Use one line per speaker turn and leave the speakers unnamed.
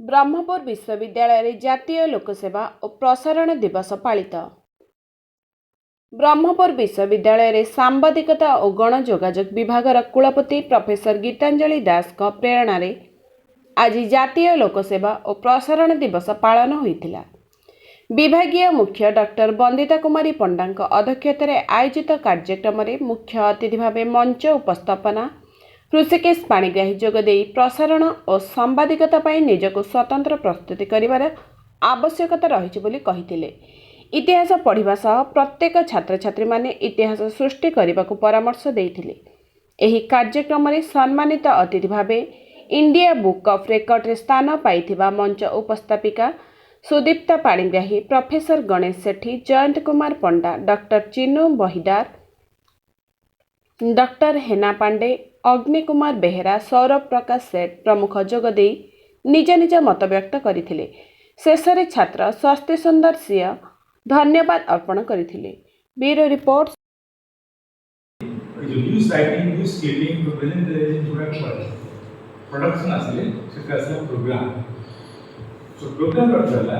ବ୍ରହ୍ମପୁର ବିଶ୍ୱବିଦ୍ୟାଳୟରେ ଜାତୀୟ ଲୋକସେବା ଓ ପ୍ରସାରଣ ଦିବସ ପାଳିତ। ବ୍ରହ୍ମପୁର ବିଶ୍ୱବିଦ୍ୟାଳୟରେ ସାମ୍ବାଦିକତା ଓ ଗଣଯୋଗାଯୋଗ ବିଭାଗର କୁଳପତି ପ୍ରଫେସର ଗୀତାଞ୍ଜଳି ଦାସଙ୍କ ପ୍ରେରଣାରେ ଆଜି ଜାତୀୟ ଲୋକସେବା ଓ ପ୍ରସାରଣ ଦିବସ ପାଳନ ହୋଇଥିଲା। ବିଭାଗୀୟ ମୁଖ୍ୟ ଡକ୍ଟର ବନ୍ଦିତା କୁମାରୀ ପଣ୍ଡାଙ୍କ ଅଧ୍ୟକ୍ଷତାରେ ଆୟୋଜିତ କାର୍ଯ୍ୟକ୍ରମରେ ମୁଖ୍ୟ ଅତିଥି ଭାବେ ମଞ୍ଚ ଉପସ୍ଥାପନା ହୃଷିକେଶ ପାଣିଗ୍ରାହୀ ଯୋଗଦେଇ ପ୍ରସାରଣ ଓ ସାମ୍ବାଦିକତା ପାଇଁ ନିଜକୁ ସ୍ୱତନ୍ତ୍ର ପ୍ରସ୍ତୁତି କରିବାର ଆବଶ୍ୟକତା ରହିଛି ବୋଲି କହିଥିଲେ। ଇତିହାସ ପଢ଼ିବା ସହ ପ୍ରତ୍ୟେକ ଛାତ୍ରଛାତ୍ରୀମାନେ ଇତିହାସ ସୃଷ୍ଟି କରିବାକୁ ପରାମର୍ଶ ଦେଇଥିଲେ। ଏହି କାର୍ଯ୍ୟକ୍ରମରେ ସମ୍ମାନିତ ଅତିଥି ଭାବେ ଇଣ୍ଡିଆ ବୁକ୍ ଅଫ୍ ରେକର୍ଡରେ ସ୍ଥାନ ପାଇଥିବା ମଞ୍ଚ ଉପସ୍ଥାପିକା Sudipta Panigrahi, professor Ganesh Sethi, Jayant Kumar Panda, doctor Chinu Bahidar, doctor Hena Pandey, Agni Kumar Behera, Saurabh ପ୍ରକାଶ ସେଠ ପ୍ରମୁଖ ଯୋଗଦେଇ ନିଜ ନିଜ ମତବ୍ୟକ୍ତ କରିଥିଲେ। ଶେଷରେ ଛାତ୍ର ସ୍ୱସ୍ତି ସୁନ୍ଦର ସିଂହ ଧନ୍ୟବାଦ ଅର୍ପଣ କରିଥିଲେ। Bureau report.
ଏ ଯେଉଁ news writing, news clipping, presentation ଗୁଡ଼ାକ ପରେ ପ୍ରଡକ୍ସନ୍ ଆସିଲେ ସେଥିରେ ଆସିଲା ପ୍ରୋଗ୍ରାମ। ସୋ ପ୍ରୋଗ୍ରାମର ଅର୍ଥ ହେଲା